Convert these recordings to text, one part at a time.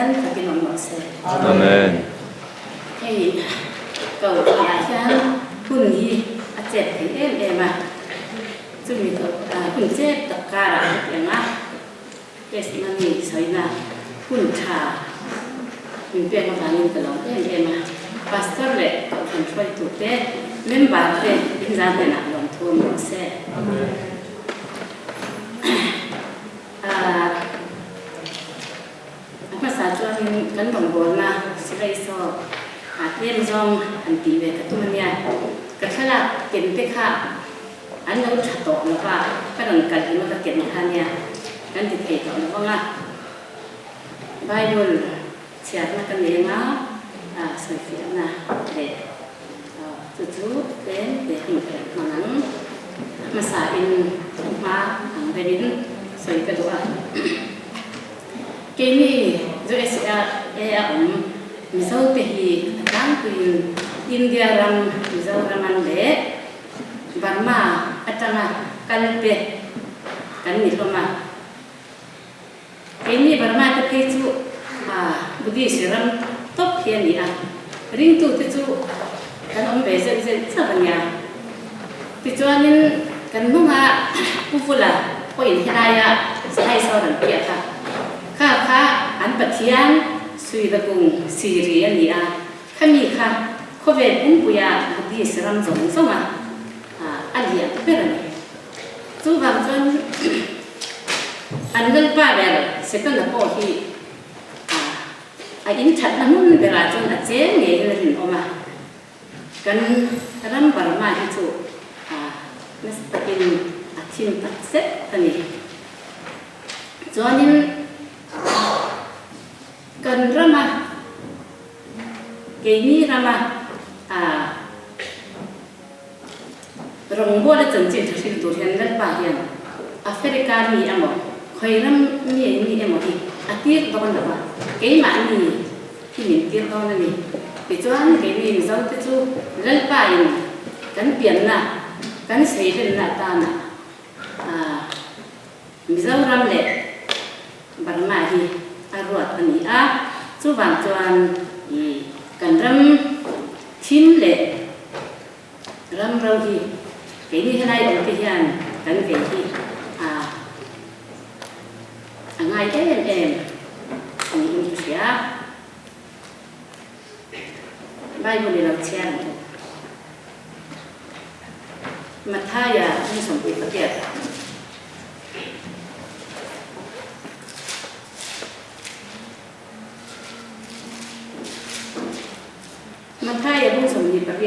Pathian fakin awm rawh se. Amen. Hei ko ah hian hun hi a chet thei em em a, chumi hun chet tak karah hetiang a testimony sawina hun tha min pek avangin ka lawm em em a. Pastor leh kohhran hruaitute, member te inzar hnenah lawmthu awm rawh se. Amen. A hmasa chuanin kan rawngbawlna sipai saw a tlem zawng han tih ve ka tum a nia. Ka thlalak ken te kha an lo tha tawh lo va, ka rawn kal emaw ka ken kha nia kan ti thei tawh lo vang a. Bible chhiarna ka nei anga sawifiahna leh chu chu tlem te hun ka rawn hmang ang. A hmasa in hma ang deuhin sawi ka duh a. Keini USA a awm Mizo te hi a tlangpuiin India ram Mizoraman leh Burma atanga kal te kan ni hlawm a. Keini Burma te phei chu Buddhist ram tawp hi a ni a, ringtute chu kan awm ve zeuh zeuh chauh a nia. Tichuanin kan hnunga Pu Vula pawhin helaia Sahai sawn an piah kha, kha kha an Pathian Suidakung Siri a ni a, khami kha khawvel pumpuia Buddhist ram zawng zawnga a lian ber a ni. Chuvang chuan an lalpa ber Setana pawh hi a inthatna hmun berah chuan a cheng ngeiin a rinawm a. Kan ram Burma hi chu nasa takin a thim tak zet a ni. Chuanin kan rama keini rama Rawngbawla chanchin tha hrilh tur hian Lalpa hian Africa mi emaw, khawi ram mi mi emaw hi a tir dawn lo a, keimahni hi min tir dawn a ni. Tichuan keini Mizote chu Lalpa in kan pianna, kan seilenna atana Mizoram leh Burma hi a ruat a ni a, chuvang chuan kan ram thim leh Ram ro hi keini helai awm te hian kan vei hi a a ngai em em a niin ka hria. Bible i lo chhiar ang u. Mathaia ni 28. Mathaia bung 28,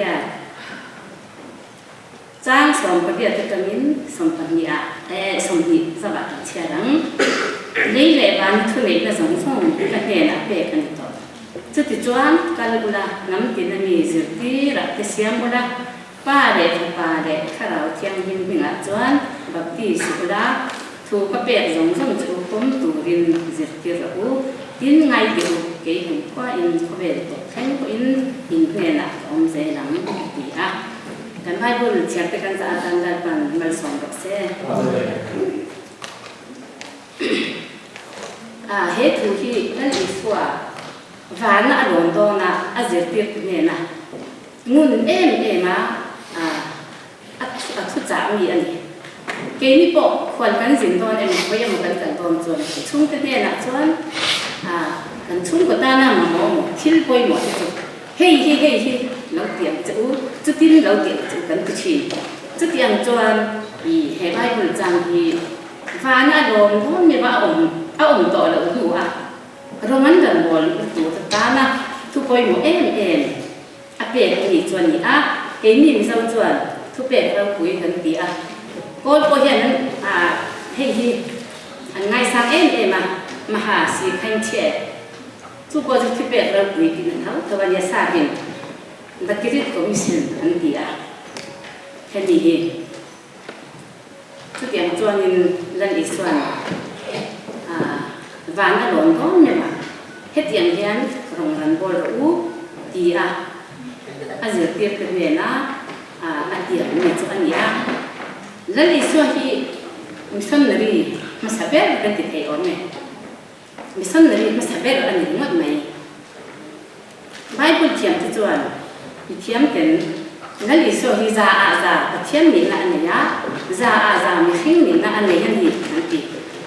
chang 18 atangin 12 ah eh 20 zavah kan chhiar ang. Lei leh van thuneihna zawng zawng ka hnenah pek a ni tawh. Chutichuan kal ula, hnam tin a mi zirtirah te siam ula, Pa leh Fapa leh Thlarau Thianghlim hmingah chuan baptis ula, thu ka pek zawng zawng chu pawm turin zirtir rawh u, tin ngaite u, kei hmu khuain khawvel tawp thleng pawhin in hnenah ka awm zel ang, a ti a. Kan Bible chhiarte kan zah atan Lalpan malsawm rawh se. A, he thu hi Lal Isua vana a lawm dawna a zirtirtu hnena Ngun em em a, a a thu chah mi a ni. Keini pawh khual kan zin dawn emaw khawi emaw kan kal dawn chuan kan chhungte hnenah chuan kan chhungkaw tana mamawh maw thil pawimawh te chu hei hi hei hi lo ti ang che u, chutin lo ti ang che u kan ti thin. Chutiang chuan i he Bible chang hi vana a lawm dawn mi va a awm a awm tawh loh hnu a rawng an rawn bawl tur tana thu pawimawh em em A pek a nih chuan ni a, keini Mizo chuan thupek ropui kan ti a, Kawl pawh hian an hei hi an ngaisang em em a, Maha si khain chhe chu pawh chu thupek ropui tiin an hau tho a nia, Sapin The Great Commission an ti a, hemi hi chutiang chuanin Lal Isuan van a lawn dawn meuh a, hetiang hian rawn ran bawl rawh u ti a a zirtirte hnena a tiang mi chu a ni a. Lal Isua hi missionary hmasa ber kan ti thei awm e. Missionary hmasa ber a ni ringawt mai. Bible thiamte chuan mi thiamten Lal Isua hi za ah za Pathian nihna a nei a, za ah za mihring nihna a nei a ni an ti.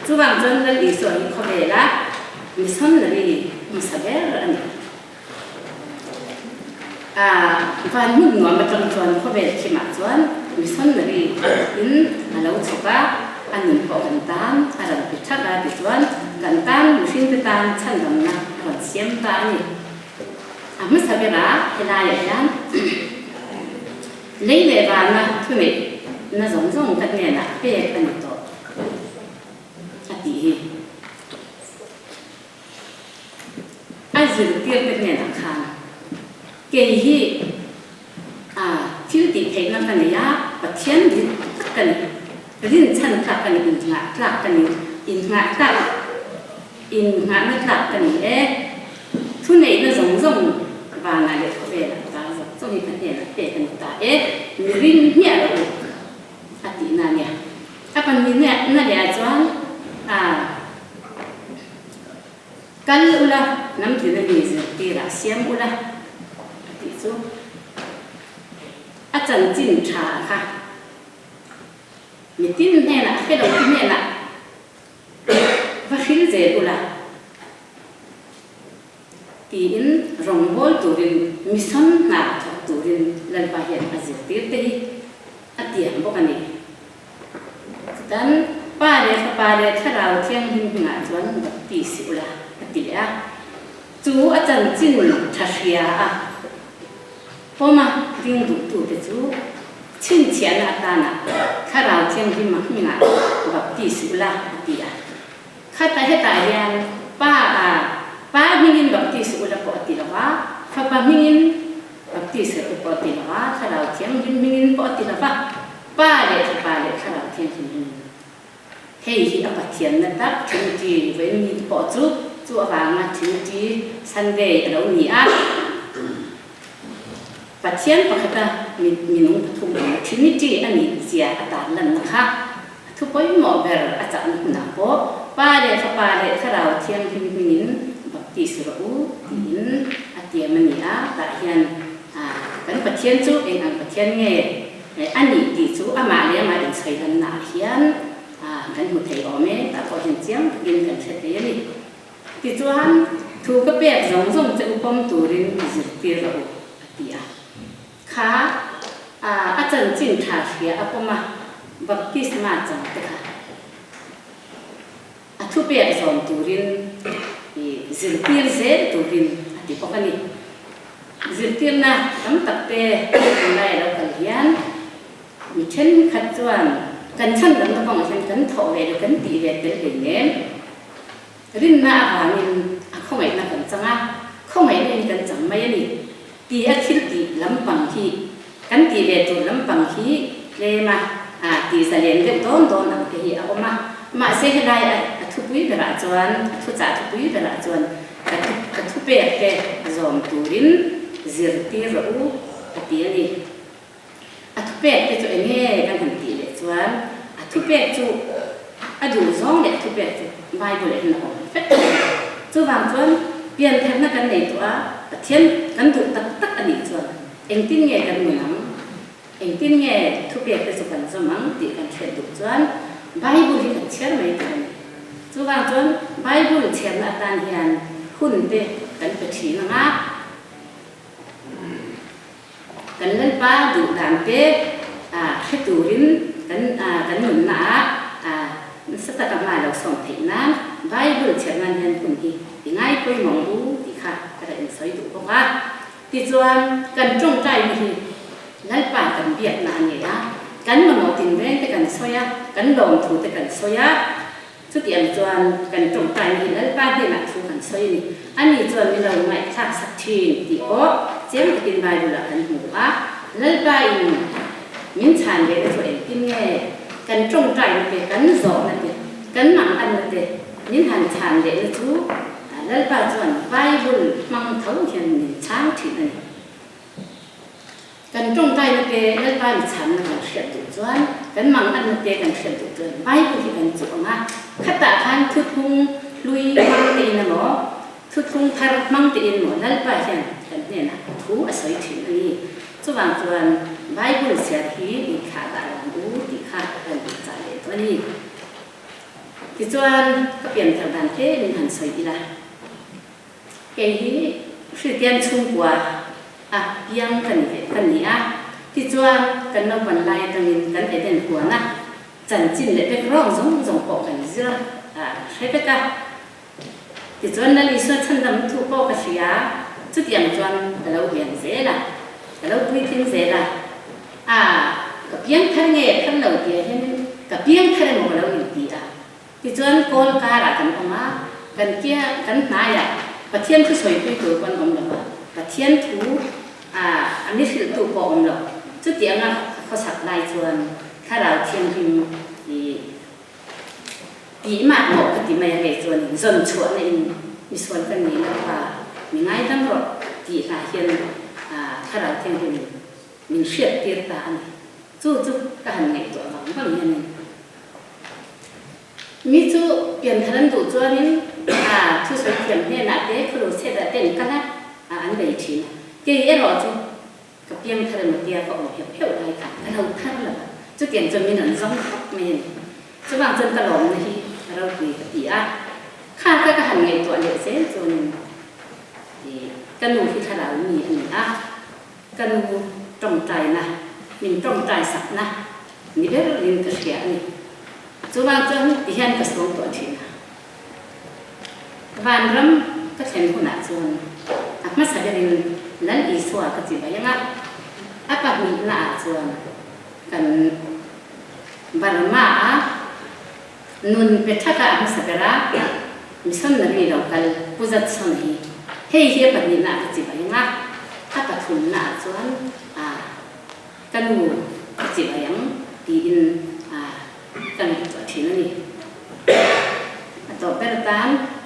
Chuvang chuan Lal Isua hi khawvela missionary hmasa ber a ni. A van hmun nuam atang chuan khawvel thimah chuan missionary in a lo chhuk a, a nun pawh kan tan a rawn pe thak a tichuan kan tan mihringte tan chhandamna a rawn siam ta a ni. A hmasa berah helaiah hian lei leh vana thuneihna zawng zawng ka hnenah pek a ni tawh a tih hi. A zirtirte hnenah khan, Kei hi a thil tih theihna ka nei a, Pathian dik tak ka ni, rinchhan tlak ka ni, innghah tlak ka ni, innghah tlak, innghahna tlak ka ni e, thuneihna zawng zawng vanah leh khawvelah ta zawng zawng hi ka hnenah pek a ni ta e, mi rin hmiah loh u a tihna a nia. A pahnihna lehah chuan a. Kal ula, hnam tina mi zirtirah siam ula, a tih chu. A chanchin tha kha mitin hnenah, hre lo te hnenah va hril zel ula tiin rawngbâwl turin, mission hna thawk turin Lalpa hian a zirtir te hi a tiang bawk a ni. Chutan Pa leh Fapa leh Thlarau Thianghlim hmingah chuan baptis ula a ti leh a. Chu a chanchin tha hria a pawma ding duhtute chu chhinchhiahna atana Thlarau Thianghlima hmingah baptis ula a ti a. Khata hetah hian Pa a Pa hmingin baptis ula pawh a ti lo va, Fapa hmingin baptis rawh u pawh a ti lo va, Thlarau Thianghlim hmingin pawh a ti lo va. Pa leh Fapa leh Thlarau Thianghlim hmingin. Hei hi a Pathianna tak Trinity vawiin mi te pawh chu chu avanga Trinity Sunday a lo ni a. Pathian pakhata minung pathum awm Trinity a nih zia a tarlanna kha a thu pawimawh ber a chakna hmunah pawh Pa leh Fapa leh Thlarau Thianghlim hmingin baptis rawh u tiin a tiam a ni a. Tah hian kan Pathian chu eng ang Pathian nge? A nih tih chu amah leh amah insawilanna ah hian kan hmu thei awm e, tah pawh hian chiang takin kan hre thei a ni. Tichuan, thu ka pek zawng zawng che u pawm turin zirtir rawh u, a ti a. Kha a chanchin tha hria a pawm a, baptisma chang te kha a thupek zawm turin zirtir zel turin a ti bawk a ni. Zirtirna tam tak te tunlai a lo kal hian mi thenkhat chuan kan chhandamna kawngah hian kan thawh ve leh kan tih ve tel hlei nem. Rinna avangin a khawngaihna kan chang a, khawngaihna in kan chang mai a ni ti a thil tih lampang hi kan tih ve tur lampang hi tlem a, tih zalen deuh dawn dawn ang te hi a awm a. Mahse helai a thupui berah chuan, a thuchah thupui berah chuan Ka thu ka thupek te zawm turin zirtir rawh u a ti a ni. A thupek te chu eng nge kan han tih leh chuan a thupek chu a duh zawng leh a thupek chu Bible ah hian a awm vek a ni. Chuvang chuan piantharna kan nei tawh a, Pathian kan duh tak tak a nih chuan engtin nge kan nun ang? Engtin nge thupek te chu kan zawm ang tih kan hriat duh chuan Bible hi kan chhiar mai tur a ni. Chuvang chuan Bible chhiarna atan hian hun te kan pe thin ang a, kan Lalpa duh dan te hre turin kan kan nunna ah nasa taka hma lo sawm theih nan Bible chhiar nan hian hun hi i ngai pawimawh ang u tih kha ka rawn insawi duh bawk a. Tichuan, kan tawngtaina hi Lalpa kan biakna a ni a, kan mamawh tinreng te kan sawi a, kan lawmthu te kan sawi a, chutiang chuan kan tawngtaina hi Lalpa hnenah thu kan sawi a ni. Ani chuan min lo ngaihthlak sak thin tih pawh chiang takin Bible-ah kan hmu a, Lalpa in min chhan lehna chu engtin nge kan tawngtaina te, kan zawhna te, kan manganna te min han chhan lehna chu Lalpa chuan Bible hmang tho hian min chhang thin a ni. Kan tawngtaina te Lalpa mi chhanna kan hriat duh chuan, kan manganna te kan hriat duh chuan Bible hi kan chuh ang a, khatah khan thuthung hlui hmang tein emaw, thuthlung thar hmang tein maw Lalpa hian kan hnenah thu a sawi thin a ni. Chuvang chuan Bible chhiar hi inthlah dah lo ang u tih kha kan inchah leh tawh a ni. Tichuan ka pianthar dan hle min han sawi ila. Kei hi Hriltian chhungkua a piang ka ni ve ka ni a, tichuan kan naupan lai atangin kan Eden huana chanchin leh background zawng zawng pawh kan zir a, hre vek a. Tichuan Lal Isua chhandam thu pawh ka hria, chutiang chuan ka lo lian zel a, ka lo puitling zel a, a ka piang thar nge thar lo tia hianin ka piang thar emaw ka lo inti a. Tichuan kawl karah kan awm a, kan kia kan hnaiah Pathian thu sawipui tur pawn awm lo a, Pathian thu a a mi hrilhtu pawh awm lo. Chutianga ka khawsak lai chuan Thlarau Thianghlim i tih mah mawh ka ti mai a ngei chuanin zawn chhuahna in misual ka ni Lalpa mi ngaidam rawh tih hlah hian Thlarau Thianghlim min hriattir ta a ni. Chu chu ka han ngaihtuah vang vang hianin Mi chu pianthar an duh chuanin a thusawi thiam hnenah te khawlo chhet ah te an kal a, an bei thin a. Kei erawh chu ka piangthar emaw tia ka awm heuh heuh lai kha ka lo thar lo a, chutiang chuan min rawn zawng khawp mai a ni. Chuvang chuan ka lawmna hi a ropui ka ti a, kha kha ka han ngaihtuah leh zel chuanin ka nu hi thlarau mi a ni a, Ka nu tawngtaina, min tawngtai sakna ni berin ka hria a ni. Chuvang chuan tihian ka sawm tawh thin a. Vanram ka thlen hunah chuan a hmasa berin Lal Isua ka chi mai ang a, a pahnihnaah chuan kan Burma-a nun pe thaka a hmasa bera missionary lo kal Pu Judson hi hei hi a pahnihnaah ka chi mai ang a, a pathumnaah chuan ka nu ka chi mai ang tiin ka ngaihtuah thin a ni. A tawp ber atan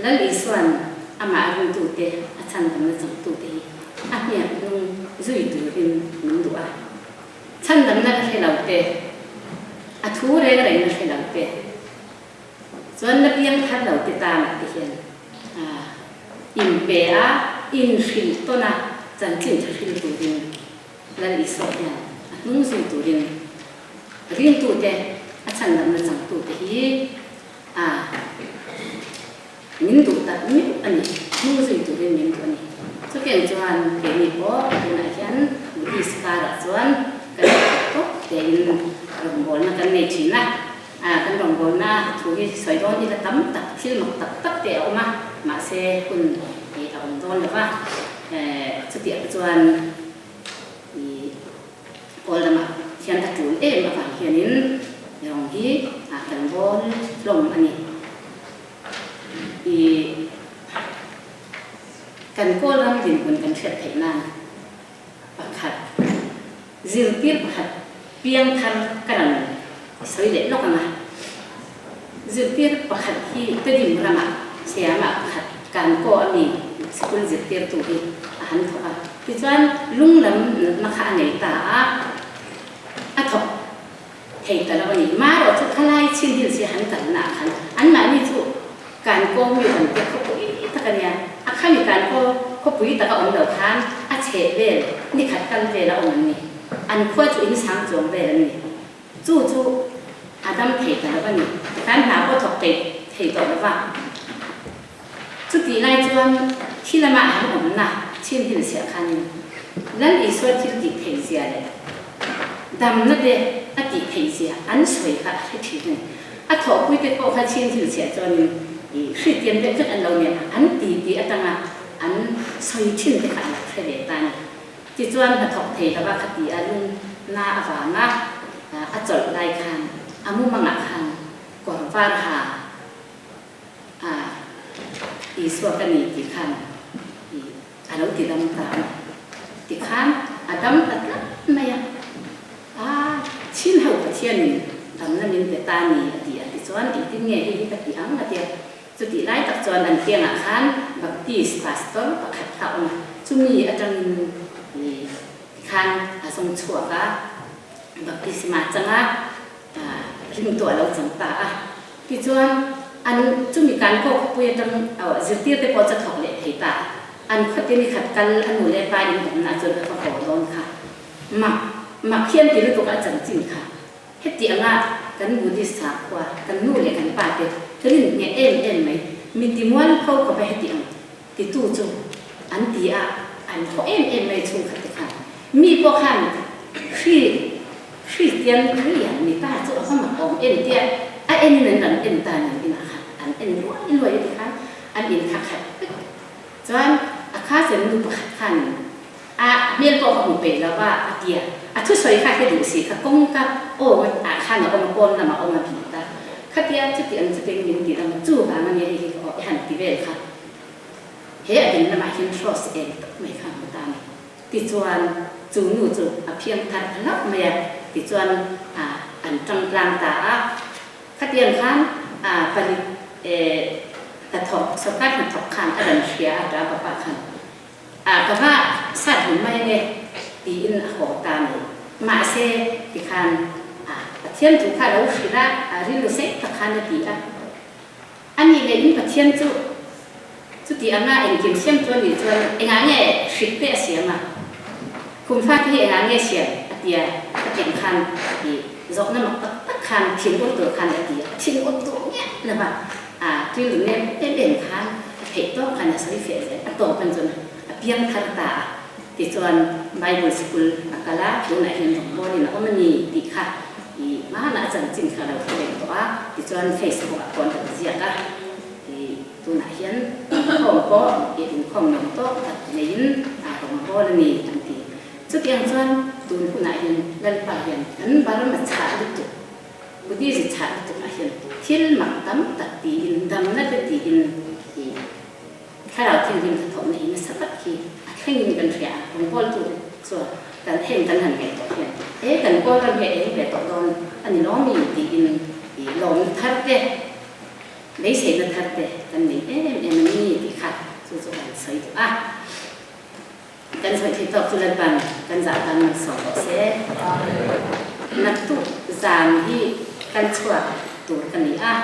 Lal Isua'n amah a ringtute a chhandamna changtute hi a hniak hnung zui turin min duh a. Chhandamna ka hre lo te, a thu reng reng na hre lo te, chuan la piang thar lo te tanah te hian inpe a, inhrilh tawn a, chanchin tha hril turin Lal Isua hian a hnung zui turin ringtute, a chhandamna changtute hi a Min duh tak meuh a ni, hnung zui turin min duh a ni. Chutiang chuan keini pawh tunah hian Buddhist karah chuan kan duh tawp tein rawngbawlna kan nei thin a. Kan rawngbawlna thu hi sawi dawn ila tam tak thil mak tak tak te a awm a, mahse hun hi a awm dawn lo va. Chutiang chuan i kawl lamah hian a tul em avang hianin rawng hi kan bawl hlawm a ni. I kan kawl ram dinhmun kan hriat theih nan pakhat zirtir pakhat piangthar ka rawn sawi leh lawk ang a. Zirtir pakhat hi Tedim ramah Siamah pakhat Kankaw a mi sikul zirtirtu hi a han thawk a. Tichuan lunglam natna kha a nei ta a, a thawk thei ta lo a ni. Marawh chu thalai chin hills hi han kalna ah khan anmahni chu Kankaw mi an tia khawpui tak a nia. A khami Kankaw khawpui taka awm lo khan a chheh vel nikhat kal vel a awm an ni. An khua chu in sang chuang vel an ni. Chu chu a dam thei ta lo a ni. Kan hna pawh thawk thei thei tawh lo va. Chutih lai chuan thi lama han awmna chin hin siah khanin Lal Isua thil tih theih zia leh damna te a tih theih zia an sawi kha a hre thin a ni. A thawhpui te pawh kha chin hin siah chuanin i hriattiam deuh vek an lo nia, an ti tih atanga an sawi thin te kha a lo hre ve ta a ni. Tichuan hnathawk thei lova kha ti a lung na avanga a chawlh lai khan a mumangah khan kawr var ha a Isua ka ni tih khan a lo ti dam ta a ni. Tikhan a dam ta tlat mai a, a chin ho Pathianin damna min pe ta ni a ti a, tichuan engtin nge hei hi ka ti ang a ti a. Chutih lai tak chuan an kiangah khan Baptist pastor pakhat kha a awm a, chumi atangin i khan a zawng chhuak a, baptisma changa ringtu a lo chang ta a. Tichuan. an chumi kan kawk khawpui atang zirtir te pawh chu a thawk leh thei ta. An khawte ni khat kal a nu leh pa in awmna chuan a va haw dawn kha. Mak mak hian ti lutuk a chanchin kha. Heti anga kan Buddhist sakhua, kan nu leh kan pa te rin ngheh em em mai, mi ti mual pho khawp a heti ang titu chu an ti a, an haw em em mai chhungkhat te khan. Mi pawh khan Khri Kristian Krian mi ta chu a va mak awm em tia a en in an rawn en ta nen inah khan an en luai luai a ti khan an in kha khat vek. Chuan a cousin nu pakhat khan a hmel pawh ka hmu peih lo va a ti a, a thusawi kha he duh si kha kawngka aw ah khan a awm a, pawn lamah a awm a bit a, khatia chuti ang chuti ang min ti dam a, chuvang a nia hei hi ka aw i han ti vel kha he a ding lamah hian hrawse eng tak mai kha a hmu ta a ni. Tichuan chu nu chu a phiang thar hlauh mai a, tichuan an tang tlang ta a. Khatiang khan palik hnathawk, sorkar hnathawk khan a rawn hria a, ta papa khan ka va sat hmu mai ange tiin a haw ta mai. Mahse tikhan Pathian thu kha a lo hrilh a, a rilru sei tak khan a ti a. A nih leh in Pathian chu chuti anga engkim siam chu a nih chuan engah nge hrik te a siam a, khumfa te hi engah nge siam a tia ka tih khan i zawhna mak tak tak khan thin ur tur khan a ti a, a thin ur duh ngiah lo va, a rilru nem em em khan a theih tawk khan a sawi fiah zel, a tawp an chuan a piang thar ta a, tichuan Bible sikul a kal a, tunah hian rawngbawlin a awm a ni tih kha I hmanah a chanchin kha lo hre reng tawh a, tichuan Facebook ah pawh an rawn ziak a, i tunah hian inkhawm pawh i inkhawm nuam tawk tak neiin a rawn bawl a ni an ti. Chutiang chuan tun hunah hian Lalpa hian kan Burma chhah lutuk, Buddhism chhah lutuk ah hian thil mak tam tak tiin damna te tiin i Thlarau thinrim hnathawhna hi nasa tak hi a thlengin kan hria a, rawngbawltute chuan kan heng kan han ngaihtuah hian he kan kawl ram hi a eng ve tawh dawn a ni lawm mi tiin i lawmna thar te, beiseina thar te kan nei em em a ni tih kha chu chu kan sawi duh a. Kan sawi thei tawk chu Lalpan kan zah tan man sawm rawh se. Naktuk zan hi kan chhuak tur ka ni a.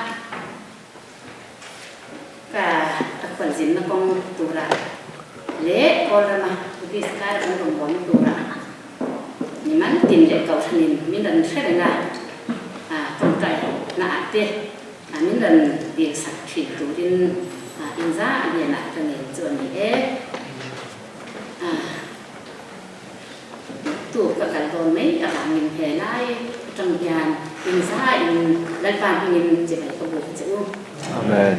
Ka ka khualzinna kawng turah leh Kawlrama Buddhist kar kan rawn bawhna turah mimal tin leh Kohhranin min rawn hre reng a, tawngtai hnaah te min rawn dilsak thin turin inza hnenah ka ngen chu a ni e. Tu ka kal dawn mai avangin he lai atang hian inza in Lalpa hmingin chibai ka buk che u. Amen.